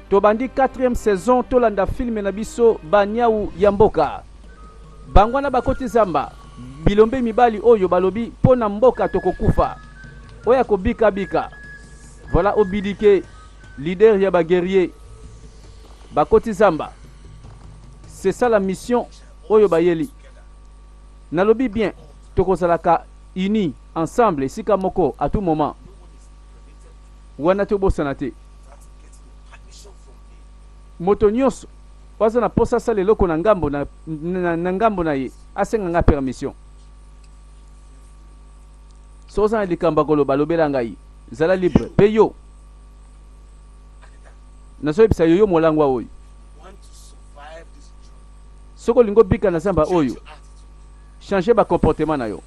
Tobandi quatrième saison tolanda film na biso ba niawu ya mboka. Bango wana bakoti zamba bilombe mibali oyo balobi po na mboka tokokufa. Oyo akobika abika. Voilà Obidike leader ya ba guerriers bakoti zamba. C'est ça la mission oyo bayeli. Nalobi bien tokozalaka unis ensemble esika moko à tout moment. Wana tobosana te. Moto nyonso oyo aza na posa asala eloko na ngambo na, na, na ngambo na ye asenga nga permission. Soki oza na likambo ya koloba, lobela ngai. Zala libre. Pe yo, nazoyebisa yo, yo molangwa oyo, soki olingi obika na zamba oyo, changer ba comportement na yo.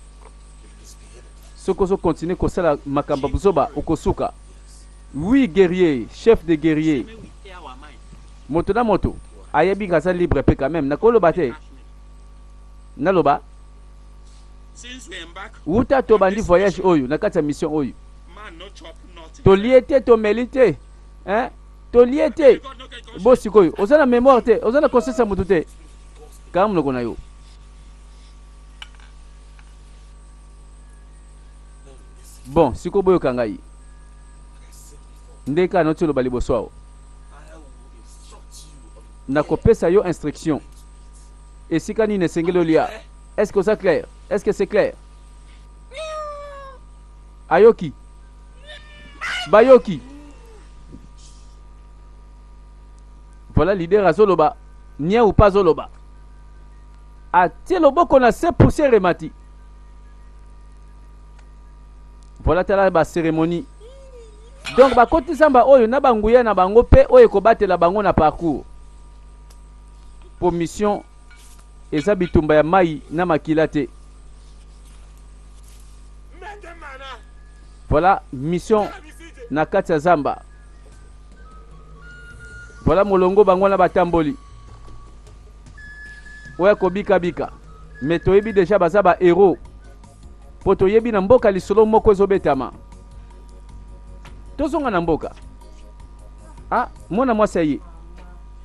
Soki ozo continuer kosala makambo ya buzoba, okosuka. Oui guerrier, chef de guerrier. Moto na moto ayebi que aza libre pe quand meme. Nakoloba te. Naloba? Wuta tobandi voyage oyo na kati ya mission oyo. Tolie te, tomeli te. Hein? Tolie te. Bo sikoyo, oza na memoire te, oza na conscience ya moto te. Kanga monoko na yo. Bon, sikoyo boyoka ngai. Nde kaka nauti oloba liboso awa. Nakopesa yo instruction esika nini esengeli olia. Est-ce que oza clair? Est-ce que c'est clair? Ayoki. Bayoki. Voilà leader azoloba, niawu pa azoloba. Atie loboko na se poussière emati. Voilà tala ba cérémonie. Donc bakoti zamba oyo na ba nguya na bango pe oyo ekobatela bango na parcours. Po mission eza bitumba ya mayi na makila te. Voilà mission na kati ya zamba. Voilà molongo bango na batamboli. Oyo akobika bika. Mais toyebi deja baza ba héros. Po toyebi na mboka lisolo moko ezobetama. Tozonga na mboka. Ah, mwana mwasi aye.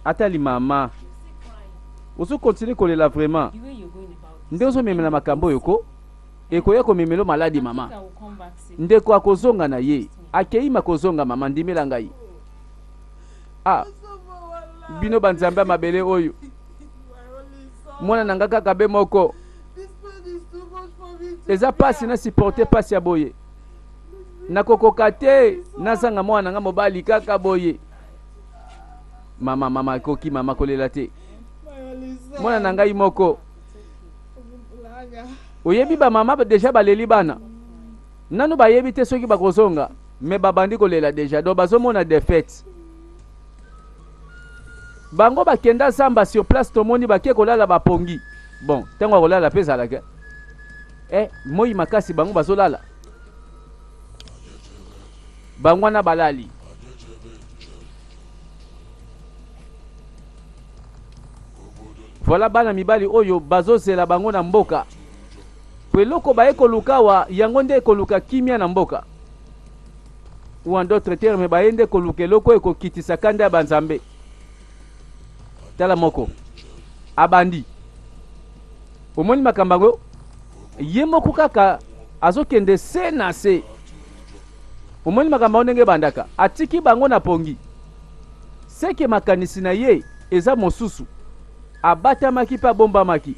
Atali mama. Ozo continuer kolela vraiment. Nde ozomemela makambo oyo ko? Ekoya komemelo maladi mama. Ndeko akozonga na ye. Akei makozonga mama, ndimela ngai. Ah, bino ba nzambe ya mabele oyo. Mwana na nga kaka be moko. Eza pasi na supporter pasi ya boye. Nakokoka te nazanga mwana na nga mobali kaka boye. Mama, mama ekoki mama kolela te. Mwana na ngai moko. Oyebi ba mama deja baleli bana. Nanu bayebi te soki bakozonga mais babandi kolela deja donc bazomona defaite. Bango bakenda zamba sur place tomoni bake kolala ba pongi. Bon, tango ya kolala pe ezalaka. Eh, moi makasi bango bazolala. Bango wana balali. Voilà bana mibali oyo bazozela bango na mboka. Po eloko baye koluka awa yango nde ekoluka kimia na mboka. Ou en d'autres termes baye nde koluka eloko oyo ekokitisa kanda ya ba nzambe. Tala moko abandi. Omoni makambo yango? Ye moko kaka azokende se na se. Omoni makambo yango ndenge ebandaka? Atiki bango na pongi. Seke makanisi na ye eza mosusu. Abatamaki pe abombamaki.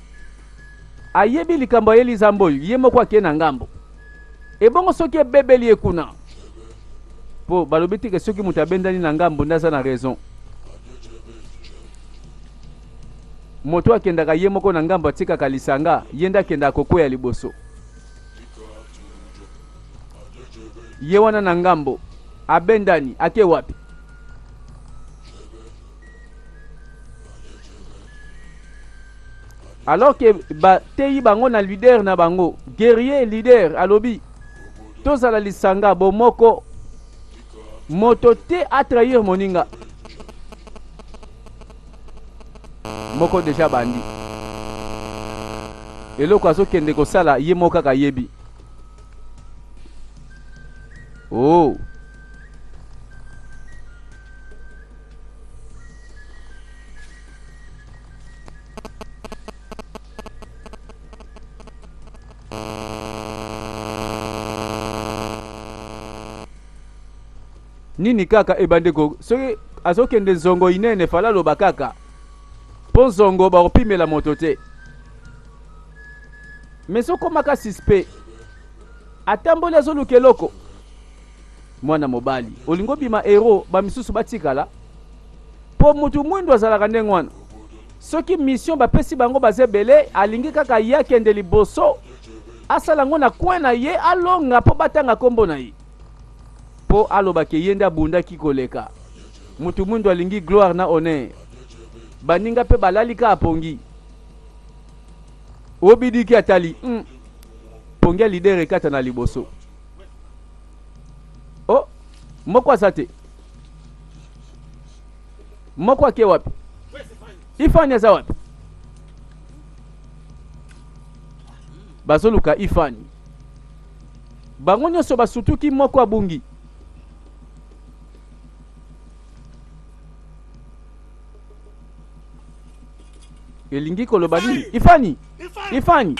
Ayebi likambo ayeli zamba oyo, ye moko ake na ngambo. Ebongo soki ebebeli ye kuna? Po balobi te ke soki moto abendani na ngambo nde aza na raison. Moto akendaka ye moko na ngambo atikaka lisanga, ye nde akendaka kokweya liboso. Ye wana na ngambo abendani ake wapi? Alors que ba teyi bango na leader na bango, guerrier leader alobi tozala lisanga bomoko, moto te a trahir moninga. Moko deja bandi eloko azokende kosala ye moko kaka ayebi. Oh. Nini kaka ebandeko soki azokende nzongo inene fala aloba kaka mpo nzongo bakopimela moto te mais okomaka suspect atamboli azoluka eloko mwana mobali olingi obima hero bamisusu batikala mpo motu mwindu azalaka ndenge wana soki mission bapesi bango baza ebele alingi kaka ye akende liboso asala yango na coin na ye alonga mpo batanga nkombo na ye mpo aloba ke ye nde abundaki koleka motu mwindu alingi gloire na honneur baninga mpe balali kaka pongi obidiki atali pongi ya leader ekata na liboso oh moko aza te moko ake wapi ifani aza wapi bazoluka ifani bango nyonso basutuki moko abungi elingi koloba nini ifani ifani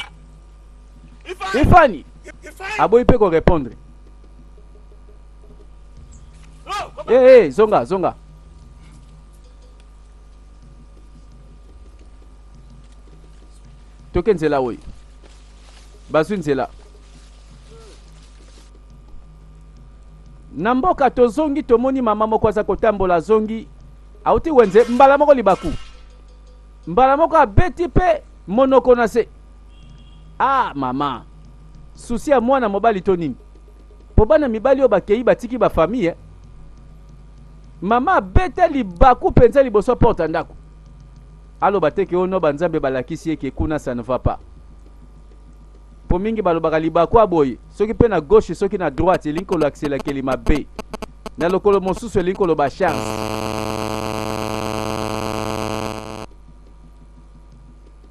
ifani aboyi mpe korépondre hey, hey, zonga zonga toke nzela oyo bazwi nzela na mboka tozongi tomoni mama moko aza kotambola azongi auti wenze mbala moko libaku mbala moko abeti mpe monoko na se ah mama susi ya mwana mobali to nini mpo bana mibali oyo bakei batiki bafamille mama abeta libaku mpenza liboso porte ya ndako aloba te ke ono banzambe balakisi ye ke kuna ça ne va pas mpo mingi balobaka libaku ya boye soki mpe na gauche soki na droite elingi kolakisa elakeli mabe na lokolo mosusu elingi koloba chance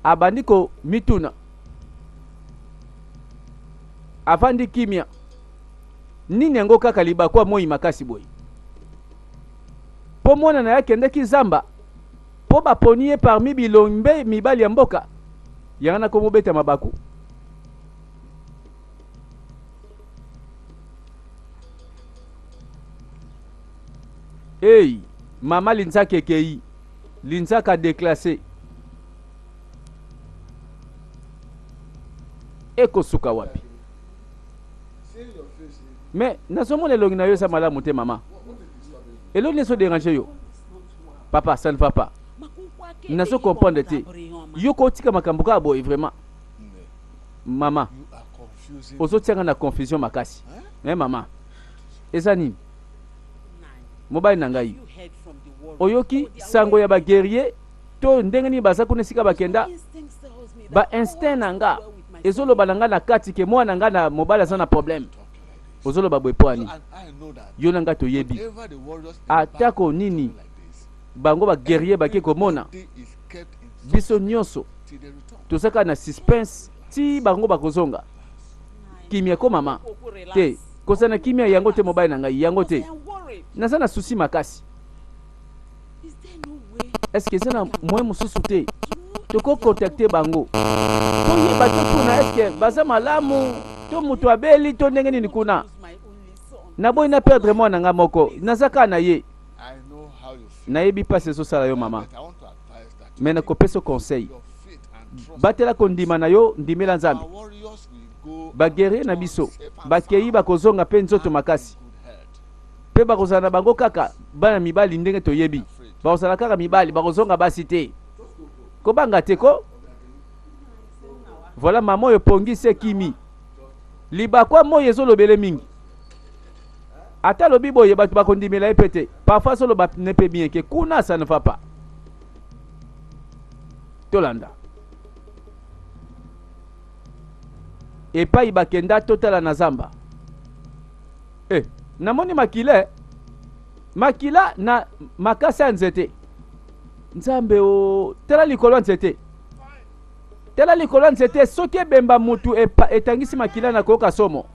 abandi komituna avandi kimia nini yango kaka libaku ya moi makasi boye mpo mwana na ye akendeki zamba mpo baponi ye parmi bilombe mibali ya mboka yango nakomobeta mabaku ei mama linzaka ekei linzaka déclassé ekosuka wapi mais nazomona elongi na yo eza malamu te mama elongi ezo déranger yo papa ça ne va pas nazo comprendre te yo kotika makambo kaka boye vraiment mama ozotianga na confusion makasi eh mama eza nini mobali na ngai oyoki sango ya baguerrier to ndenge nini baza kuna esika bakenda ba instinct na nga ezoloba na nga na kati ke mwana nga na mobali aza na problème ozoloba boye po ani yo na nga toyebi atako nini bango baguerrier bake komona biso nyonso toza kaka na suspense ti bango bakozonga kimia ko mama te kozala na kimia yango te mobali na ngai yango te naza na souci makasi est-ce eza na moyen mosusu te tokocontacter bango toyeba totuna est-ce baza malamu to moto abeli to ndenge nini kuna naboyi na perdre mwana nga moko naza kaka na ye nayebi mpasi ezosala yo mama mais nakopesa conseil batela kondima na yo ndimela nzambe baguerrier na biso bakei bakozonga mpe nzoto makasi mpe bakozala na bango kaka bana mibali ndenge toyebi bakozala kaka mibali bakozonga basi te kobanga te ko voilà mama oyo pongi se kimi libakwa moi ezolobele mingi ata alobi boye bato bakondimela ye mpe te parfois azoloba ne mpe bien ke kuna ça ne va pas tolanda epai bakenda totala na zamba eh, namoni makila makila na makasi ya nzete nzambe o tala likolo ya nzete tala likolo ya nzete soki ebemba mutu etangisi makila na koyoka somo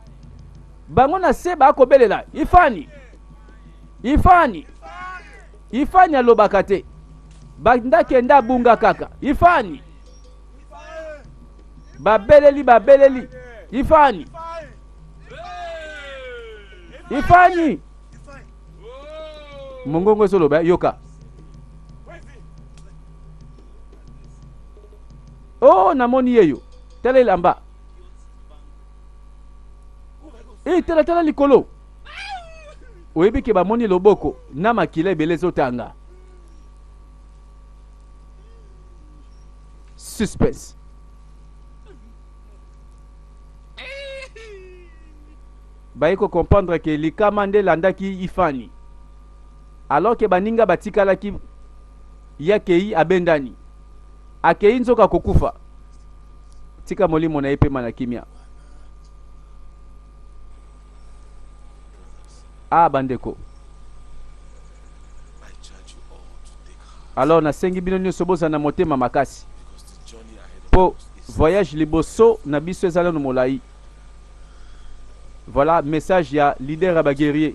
bango na se bakobelela ifani ifani ifani alobaka te bandakenda abunga kaka ifani babeleli babeleli. Ifani, Ifani, mongongo ezoloba, yoka. Oh, namoni yeyo, tala elamba. E, tala tala likolo. Oyebi ke bamoni loboko na makila ebele ezotanga. Suspense. Baye ko comprendre ke likama nde elandaki Ifani. Alors ke baninga batikalaki, ye akei abendani. Akei nzoka kokufa. Tika molimo na ye pema na kimia. Ah bandeko. Alors nasengi bino nyonso bozala na motema makasi. Po voyage liboso na biso eza nanu molayi. Voilà message ya leader ya ba guerrier.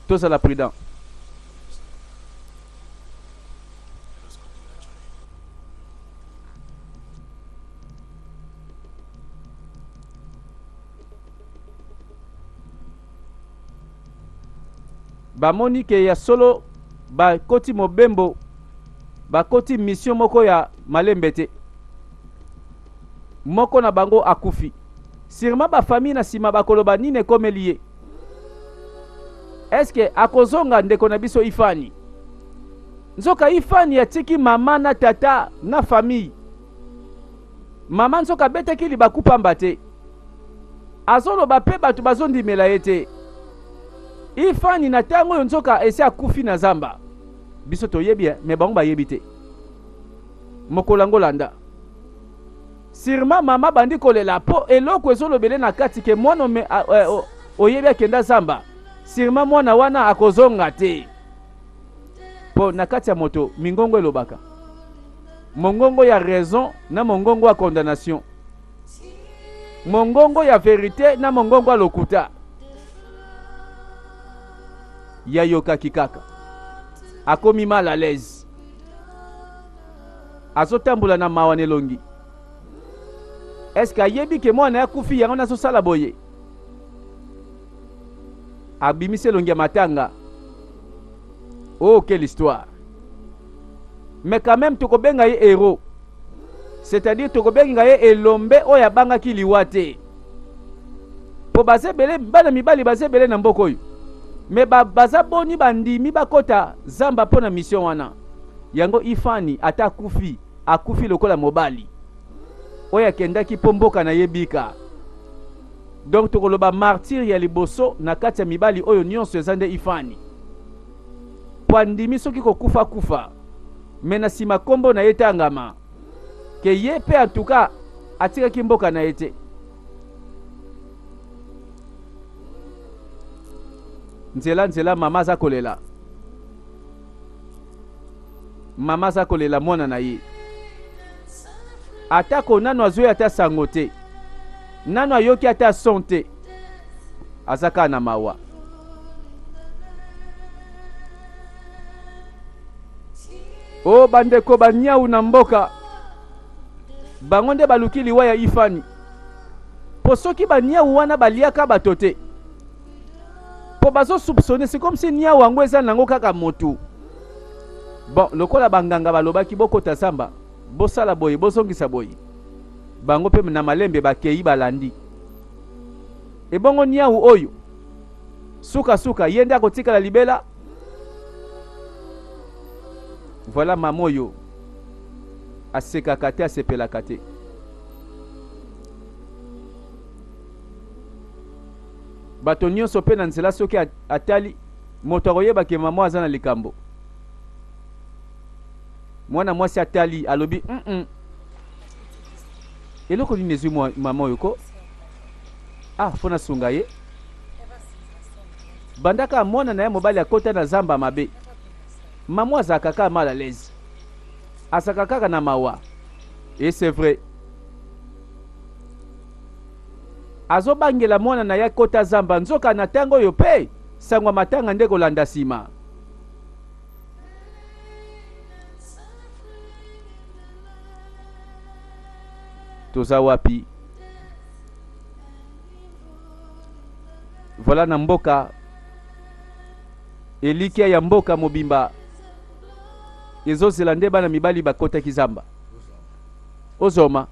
Tozala prudent. Bamoni ke ya solo bakoti mobembo, bakoti mission moko ya malembe te. Moko na bango akufi. Sûrement ba famille na sima bakoloba nini ekomeli ye. Est-ce que akozonga ndeko na biso Ifani? Nzoka Ifani atiki mama na tata na famille. Mama nzoka abetaki libaku pamba te. Azoloba pe bato bazondimela ye te. Ifani na tango oyo nzoka esi akufi na zamba. Biso toyebi eh, mais bango bayebi te. Mokolo yango landa. Sûrement mama bandi kolela po eloko ezolobele na kati ke mwana ome, a, eh, o, oyebi akenda zamba. Sûrement mwana wana akozonga te. Po na kati ya moto mingongo elobaka. Mongongo ya raison na mongongo ya condamnation. Mongongo ya verite na mongongo ya lokuta. Yayokaki kaka. Akomi mal à l'aise. Azotambola na mawa na elongi. Est-ce que ayebi ke mwana akufi yango nazosala boye? Abimisi elongi ya matanga. Oh, quelle histoire. Mais quand même tokobenga ye héros. C'est-à-dire tokobenga ye elombe oyo abangaki liwa te. Po baza ebele, bana mibali baza ebele na mboka oyo. Mais ba, baza boni bandimi bakota zamba mpo na mission wana. Yango Ifani ata akufi, akufi lokola mobali oyo akendaki mpo mboka na ye bika. Donc tokoloba martyr ya liboso na kati ya mibali oyo nyonso eza nde Ifani. Po andimi soki kokufa kufa, mais na sima kombo na ye etangama ke ye pe en tout cas atikaki mboka na ye te. Nzela nzela mama aza kolela. Mama aza kolela mwana na ye. Atako nanu azwi ata sango te, nanu ayoki ata son te, aza kaka na mawa. O bandeko ba niau na mboka, bango nde baluki liwa ya Ifani. Po soki ba niau wana baliaka bato te, po bazo soupçonner, c'est comme si niau yango eza nango kaka motu. Bon, lokola banganga balobaki bokota zamba, bosala boye, bozongisa boye, bango pe na malembe bakei balandi. Ebongo niau oyo suka suka ye nde akotikala libela. Voilà mama oyo asekaka te, asepelaka te. Bato nyonso pe na nzela soki atali moto akoyeba ke mama aza na likambo. Mwana mwasi atali alobi Eloko nini ezwi mama oyo ko? Ah, fo nasunga ye. Banda kaka mwana na ye mobali akota na zamba mabe, mama azalaka kaka mal à l'aise, azalaka kaka na mawa. Et c'est vrai, azobangela mwana na ye akota zamba, nzoka na tango oyo pe sango ya matanga nde kolanda nsima. Toza wapi? Voilà na mboka elikia ya mboka mobimba ezozela nde bana mibali bakotaki zamba. Ozoma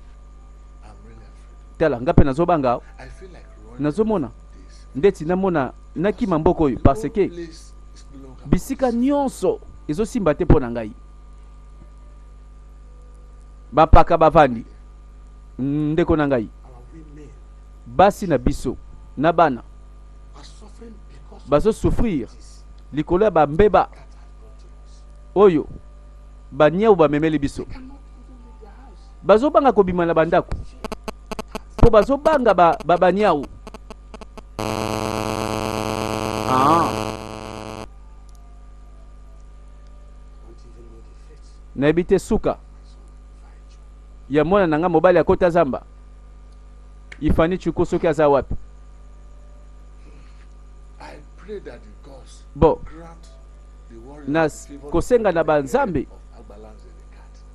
tala nga mpe nazobanga, nazomona ndeti namona nakima mboka oyo parce que bisika nyonso ezosimba te mpo na ngai. Bapaka bavandi ndeko na ngai, basi na biso na bana bazosouffrir likolo ya bambeba oyo baniau bamemeli biso. Bazobanga kobima na bandako mpo bazobanga ba, ba baniau. Ah. Nayebi te suka ya mwana na nga mobali akota zamba Ifani Chuku soki aza wapi. Bon, na kosenga na banzambe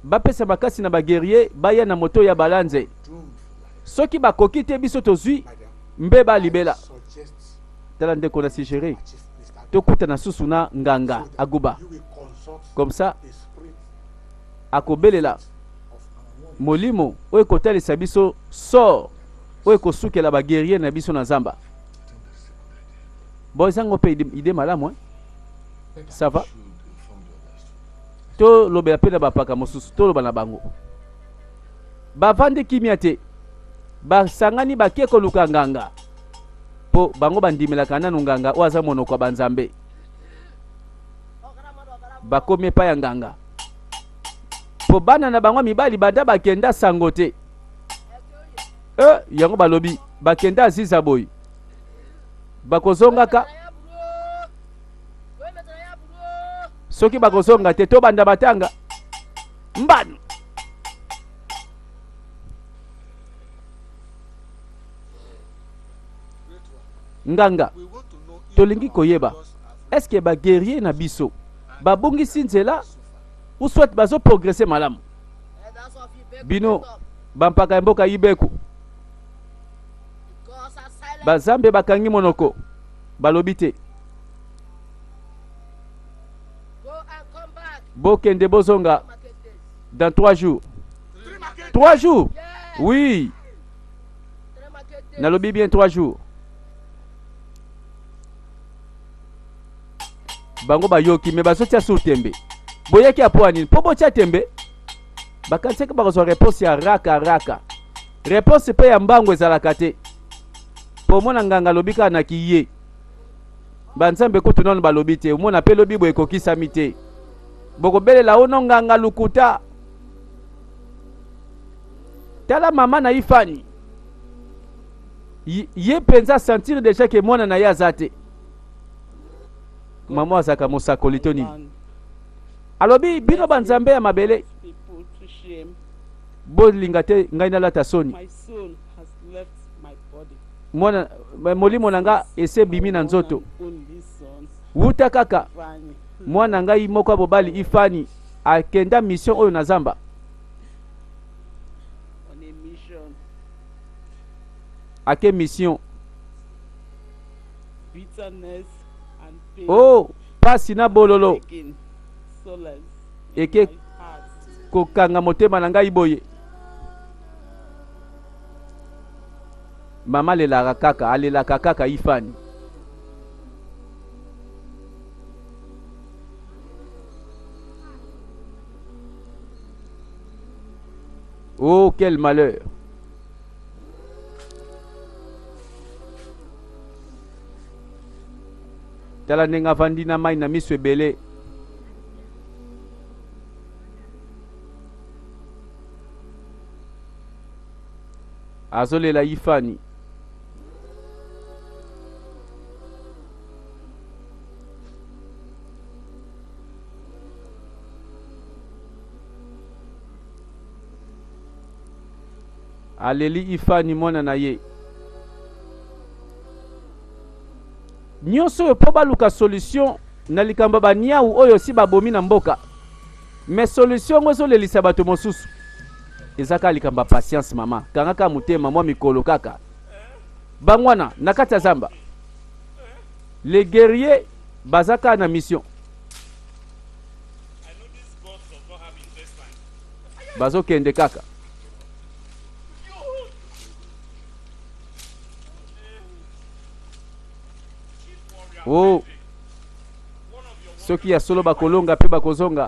bapesa makasi na baguerrier baya na moto ya balanze. Soki bakoki te, biso tozwi mbeba libela. Tala ndeko, na suggere tokutana susu na nganga Aguba, comme ça akobelela molimo oyo ekotalisa biso sort oyo ekosukela baguerrier na biso na zamba. Bon, ezango mpe idée malamu, hein? Ça va, tolobela mpe na bapaka mosusu, toloba na bango. Bavandi kimia te, basangani, bake koluka nganga mpo bango bandimelaka nanu nganga oyo aza monoko ya banzambe. Bakomi epai ya nganga mpo bana na bango mibali banda bakenda sango te. E, yango balobi bakenda aziza boye, bakozongaka. Soki bakozonga te, tobanda batanga mbano. Nganga, tolingi koyeba est-ce baguerrier na biso babungisi nzela ou soit bazoprogresse malamu. Bino bampaka ya mboka Ibeku, bazambe bakangi monoko, balobi te. Bokende, bozonga dans 3 jours. 3 jours, oui, nalobi bien 3 jours. Bango bayoki me bazotia sur tembe. Boyaki ya po nini? Mpo botia tembe, bakanisaki bakozwa réponse ya raka raka. Réponse mpe ya mbango ezalaka te, mpo omona nganga alobi kaka na kiye, banzambe kutu nano balobi te. Omona mpe lobi boye ekokisami te, bokobelela ono nganga lukuta. Tala mama na Ifani, ye mpenza sentir déjà ke mwana na ye aza te. Mama azalaka mosakoli to nini? Alobi bino banzambe ya mabele, bolinga te ngai nalata soni. Mwana molimo na nga ese ebimi na nzoto wuta kaka mwana ngai moko ya mobali Ifani akenda mission oyo na zamba. Ake mission. Oh, pasi na bololo eke kokanga motema na ngai boye. Mama alelaka kaka, alelaka kaka Ifani. Oh, quel malheur! Tala ndenge avandi na mai na miso ebele. Azolela Ifani. Aleli Ifani mwana na ye. Nyonso oyo mpo baluka solution na likambo ya baniau oyo si babomi na mboka, mais solution yango ezolelisa bato mosusu. Eza kaka likambo ya patience mama, kanga kaka motema mwa mikolo kaka. Bango wana na kati ya zamba, les guerriers baza kaka na mission, bazokende kaka. Oh, soki ya solo bakolonga mpe bakozonga.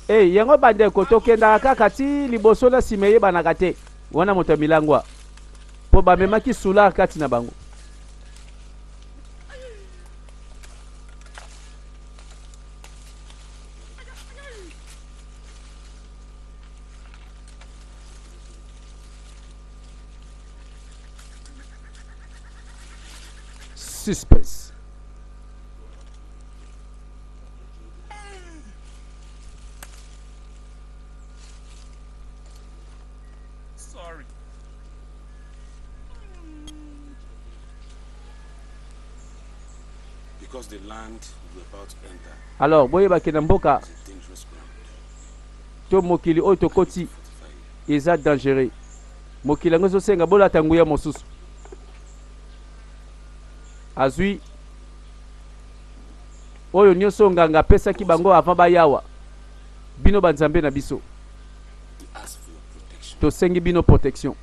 Hey, yango bandeko tokendaka kaka ti liboso na nsima eyebanaka te. Wana moto ya milangwa mpo bamemaki soulard kati na bango. Suspense. Sorry. Because the land we're about to enter Alors boyebake na mboka is a dangerous ground. to mokili oyo tokoti Fortify it. eza dangereux. Mokili yango ezosenga bolata nguya mosusu. Azwi oyo nyonso nganga apesaki bango avant bayawa. Bino banzambe na biso, We ask for your protection tosengi bino protection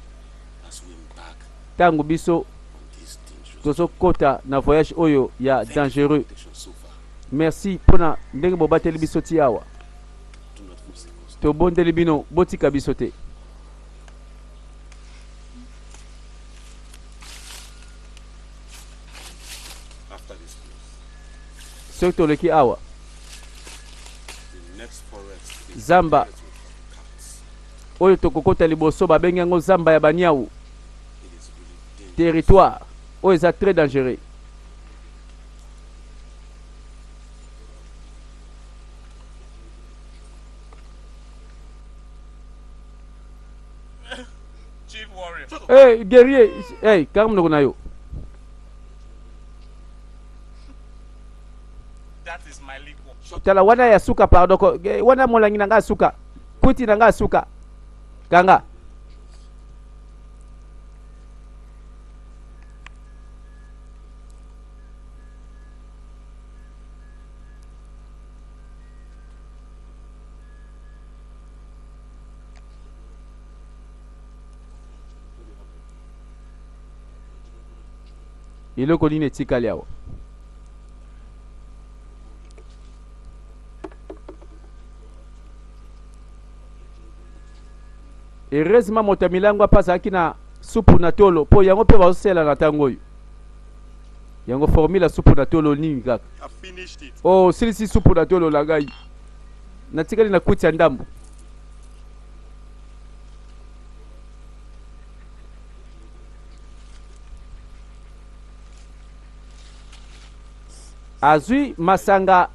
as we embark ntango biso on this dangerous tozokota na voyage oyo ya Thank you for dangereux. protection so far. Merci mpona ndenge bobateli biso ti awa. Do not forsake us. Tobondeli bino botika biso te. After this place, Soki toleki awa, the next forest is Zamba. territory of cats. Oyo tokokota liboso babengi yango zamba ya baniau, It is really dangerous. territoire oyo eza très dangereux. Chief warrior. Hey, guerrier, hey, kanga monoko na yo. That is my liquor. Tala wana ya suka, pardon ko, wana molangi na nga ya suka, kuti na nga ya suka, kanga. Eloko nini etikali awa? Heureusement moto ya milango mpe azalaki na supu na tolo, mpo yango mpe bazosela na ntango oyo. Yango formule ya supu na tolo nini kaka? I finished it. Oh, osilisi supu na tolo na ngai, natikali na kuti ya ndambo. Azwi masanga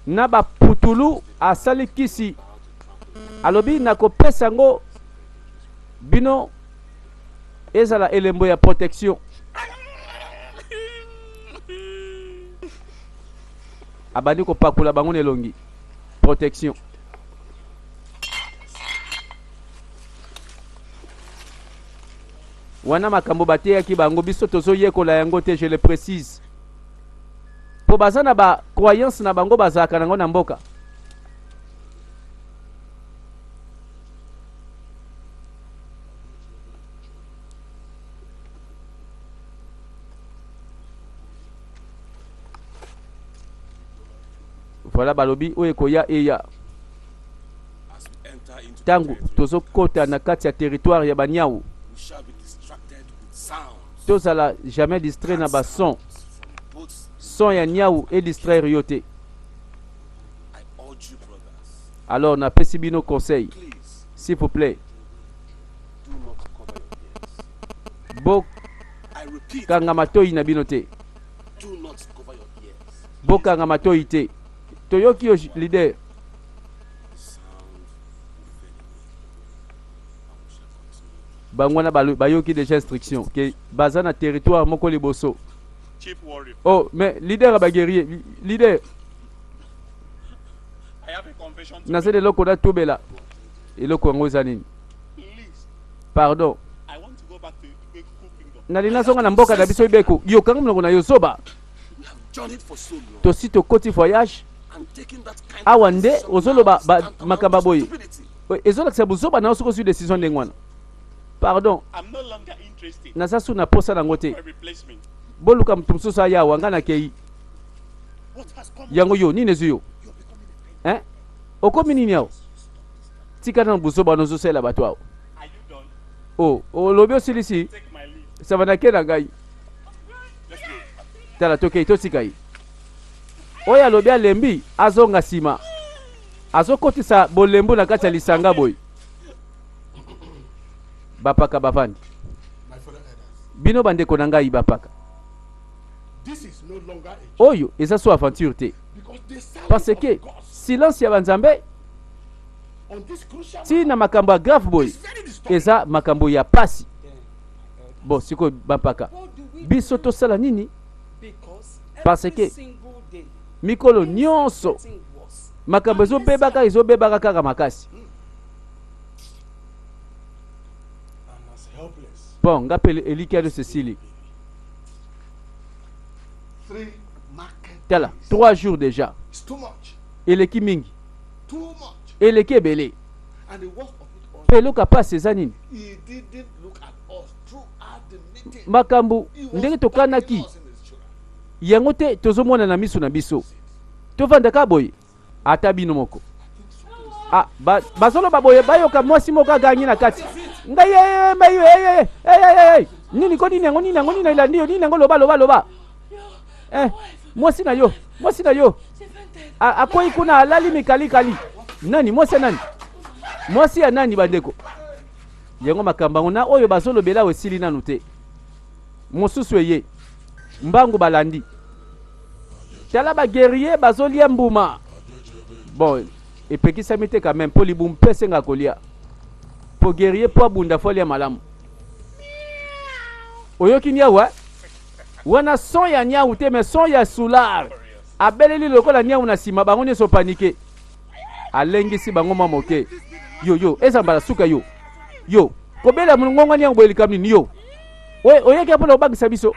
na baputulu, asali kisi, alobi nakopesa yango bino ezala elembo ya protection. Abandi kopakola bango na elongi protection. Wana makambo bateyaki bango, biso tozoyekola yango te, je le précise, mpo baza na ba croyance na bango bazalaka nango na mboka. Voilà, balobi oyo ekoya eya. As we enter into the Ntango territory, tozokota na kati ya territoire ya baniau, we shall be distracted with sounds. tozala jamais distrait na bason. Sounds from both. Son ya niau edistraire yo te. I urge you, brothers, Alors napesi bino conseil, please s'il vous plaît, do not cover your ears. I repeat, bokanga matoi na bino te. do not cover your ears. Bokanga matoi te. Toyoki yo, leader. The sound will fade away, and we shall continue. Bango wana bayoki dejà instruction ke baza na territoire moko liboso. Oh, mais leader ya ba guerrier, leader. Nazali eloko natubela. Eloko yango eza nini? Pardon. Nalingi nazonga na mboka na biso Ibeku. Yo kanga monoko na yo zoba. Tosi tokoti voyage awa nde ozoloba makambo ya boye. Ezolakisa buzoba na yo soki ozwi decision ndenge wana. Pardon. Naza su na posa nango te. Boluka moto mosusu aya awa, ngai nakei. Yango yo nini ezwi yo? Hein? Okomi nini awa? Tika nanu buzoba wana ozosalela bato awa. Oh, olobi osilisi? Sava nake na ngai. Tala tokei totika ye. Oyo alobi alembi azonga nsima. Azokotisa bolembu na kati ya lisanga boye. Bapaka bavandi. Bino bandeko na ngai bapaka. Oyo eza so aventure te. Parce que silence ya banzambe ti na makambo ya grave boye eza makambo ya pasi. Bon, sikoyo bampaka biso tosala nini? Parce que mikolo nyonso makambo ezobebaka ezobebaka kaka makasi. Bon, nga mpe elikya nyonso esili. Tala, 3 jours déjà eleki mingi, eleki ebele. Mpe eloko ya pasi eza nini? Makambo ndenge tokanaki yango te tozomona na miso na biso. Tovanda kaka boye, ata bino moko. Ah, ba, bazoloba boye, bayoka mwasi moko agangi na kati, ngai ye ye nini ko nini yango nini yango nini elandi yo nini yango loba loba loba eh, mwasi na yo mwasi na yo akwei kuna alali mikalikali nani mwasi ya nani mwasi ya nani bandeko yango makambo yango na oyo bazolobela awa esili nanu te mosusu eye mbangu balandi tala ba guerrier bazolia mbuma bon epekisami te quand même mpo libumu mpe esenga kolia mpo guerrier mpo abunda fo alia malamu oyoki niawu eh? Wana son ya niawu te mais son ya soulard. Abeleli lokola niawu na sima bango nionso panike. Alengisi bango mwa moke. Yo yo eza mbala suka yo. Yo kobela mongongo niawu boye likambo nini yo. Oye oyaki mpo na kobangisa biso.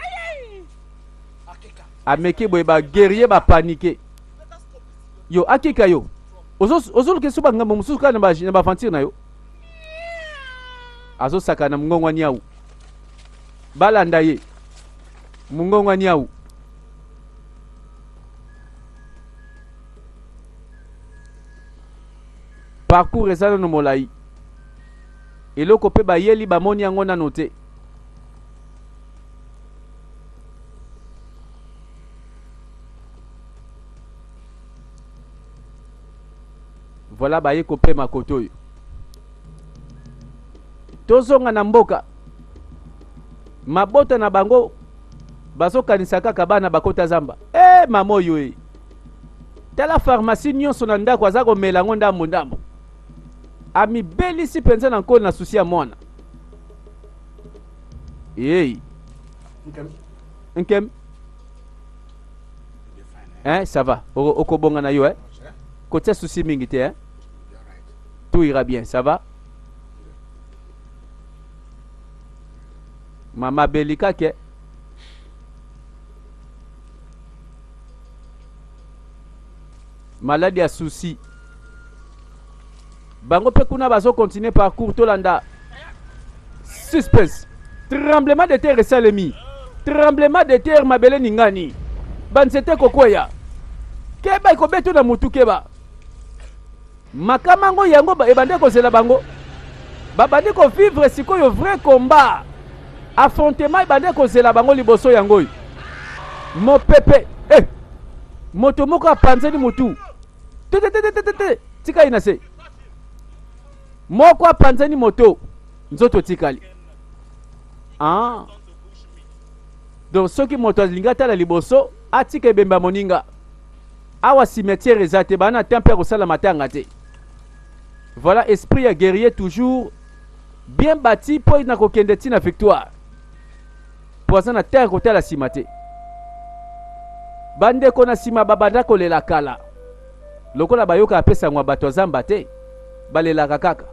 Ameki boye ba guerrier ba panike. Yo akika yo. Ozoluka esu bangambo mosusu kaka na ba aventure na yo. Azosakana mongongo niawu. Balanda ye. Mungongo ya niawu. Parcours eza nanu molayi. Eloko pe bayeli bamoni yango nanu te. Voilà baye kopema kote oyo. Tozonga na mboka. Mabota na bango bazokanisa kaka bana bakota zamba. Eh mama oyo e. Tala pharmacie nyonso na ndako aza komela yango ndambo ndambo. Amibelisi mpenza na nkolo na susi ya mwana. Hey. Nkem. Hein, ça va. Okobonga na yo, hein? Kotia souci mingi te, hein? Tout ira bien, ça va? Mama abeli kake. Maladi ya souci. Bango pe kuna bazo continuer parcours tolanda suspense. Tremblement de terre esalemi. Tremblement de terre mabele ningani. Banzete kokweya. Keba ekobeto na mutu keba. Makama yango yango ebandi kozela bango. Babandi ko vivre sikoyo vrai combat. Affrontement ebandi kozela bango liboso yango oyo. Mopepe eh moto moko apanzeli mutu. Te te te te te te tika ye na se. Moko apanzani moto nzoto etikali. Ah. Donc soki moto alingi atala liboso atika ebembe ya moninga. Awa cimetière eza te, ba na temps pe ya kosala matanga te. Voilà esprit ya guerrier toujours. Bien bâti mpo na kokende ti na victoire. Mpo aza na terre kotala nsima te. Bandeko na nsima babanda kolela kala. Lokola bayokaka mpe sango ya bato ya zamba te, balelaka kaka.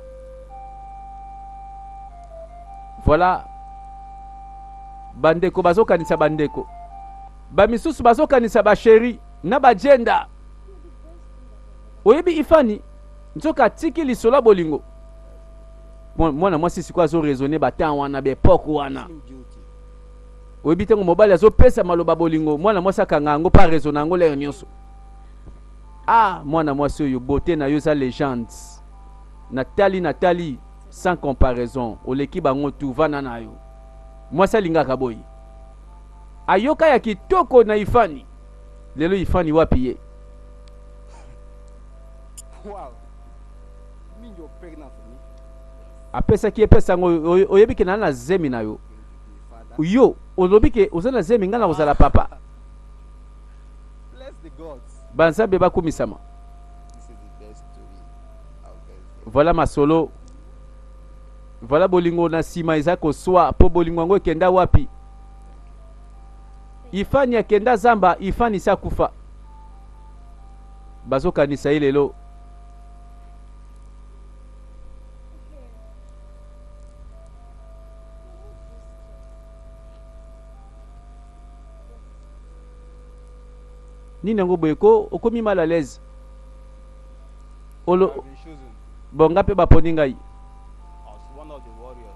Voilà. Bandeko bazokanisa bandeko. Bamisusu bazokanisa ba chéri na ba jenda. Oyebi Ifani nzoka atiki lisolo ya bolingo. Mwana mwasi sikoyo azo raisonner ba temps wana ba epoque wana. Oyebi ntango mobali azopesa maloba bolingo, mwana mwasi akanga yango mpe araisonne yango lere nyonso. Ah, mwana mwasi oyo beauté na yo eza legende. Natali natali sans comparaison, oleki bango tout, vanda na yo. Mwasi alingaka boye. Ayoka ya kitoko na Ifani. Lelo Ifani wapi ye? Wow. You mean you're pregnant for me? Apesaki ye pesa yango oyebi ke na na zemi na yo. Yo olobi ke oza na zemi ngai nakozala papa. Bless the gods. Banzambe bakumisama. This is the best story I've ever. Voilà masolo. Voilà bolingo na sima eza koswa po bolingo yango ekenda wapi? Ifani akenda zamba, Ifani si akufa. Bazokanisa ye lelo. Nini yango boye ko okomi mal à l'aise. Olo bon nga pe baponi ngai.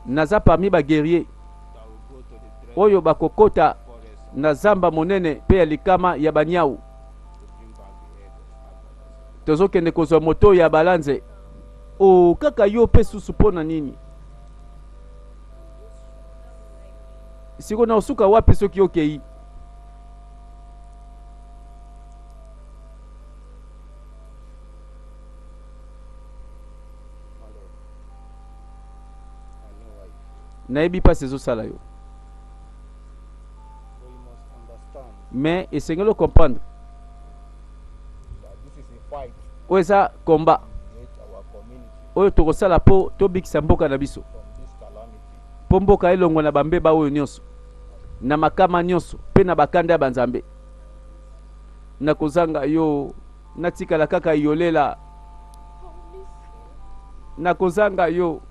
Naza parmi ba guerriers oyo bakokota na zamba monene pe ya likama ya baniau. Tozokende kozwa moto ya balanze. Oh, kaka yo pe susu mpo na nini? Siko na osuka wapi soki okei? Nayebi mpasi ezosala yo, mais esengeli ocomprendre oyo eza combat oyo tokosala mpo tobikisa mboka na biso, mpo mboka elongwa na bambeba oyo nyonso, na makama nyonso mpe na bakanda ya banzambe. Nakozanga yo, natikala kaka yolela, nakozanga yo.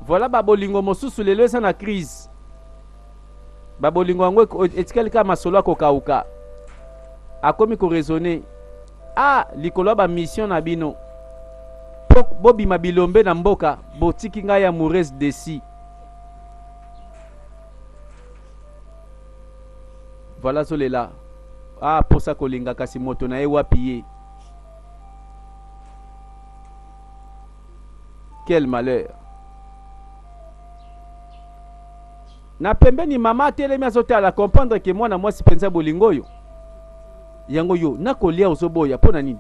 Voilà ba bolingo mosusu lelo eza na crise. Ba bolingo yango etikali kaka masolo ya kokauka. Akomi ko raisonner. Ah, likolo ya ba mission na bino. Po bobima bilombe na mboka, botiki ngai amoureuse desi. Voilà azolela. Ah, posa kolinga kasi moto na ye wapi ye? Quel malheur. Na pembeni mama atelemi azotala comprendre que mwana mwasi penza bolingo oyo yango yo na kolia ozoboya mpo na nini?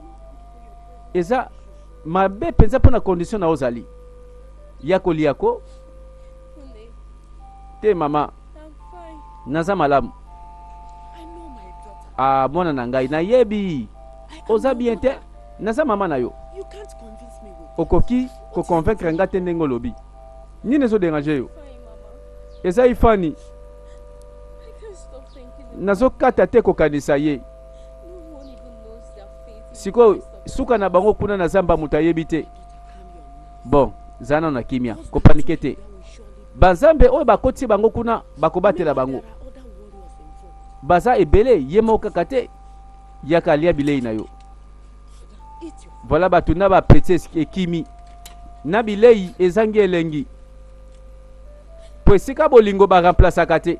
Eza mabe penza mpo na condition na ozali ya kolia ko te mama, naza malamu. Ah, mwana na ngai nayebi oza bien te, naza mama na yo, okoki ko convaincre nga te ndenge olobi. Nini ezo déranger yo? Eza Ifani, nazokata te kokanisa ye. Sikoyo suka na bango kuna na zamba moto ayebi te. Bon, zala nano na kimia, kopanike te. Banzambe oyo bakoti bango kuna bakobatela bango. Baza ebele, ye moko kaka te. Yaka lia bilei na yo. Voilà bato na ba petit ekimi na bilei ezangi elengi. Po esika bolingo ba remplaçaka te.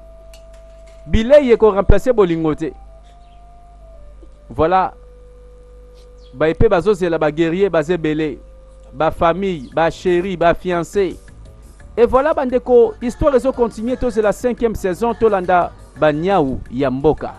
Bilei eko remplacer bolingo te. Voilà ba epe bazozela ba guerrier baza ebele, ba famille, ba chérie, ba fiancé. Et voilà bandeko, histoire ezo continuer, tozela 5e saison, tolanda ba niawu ya mboka.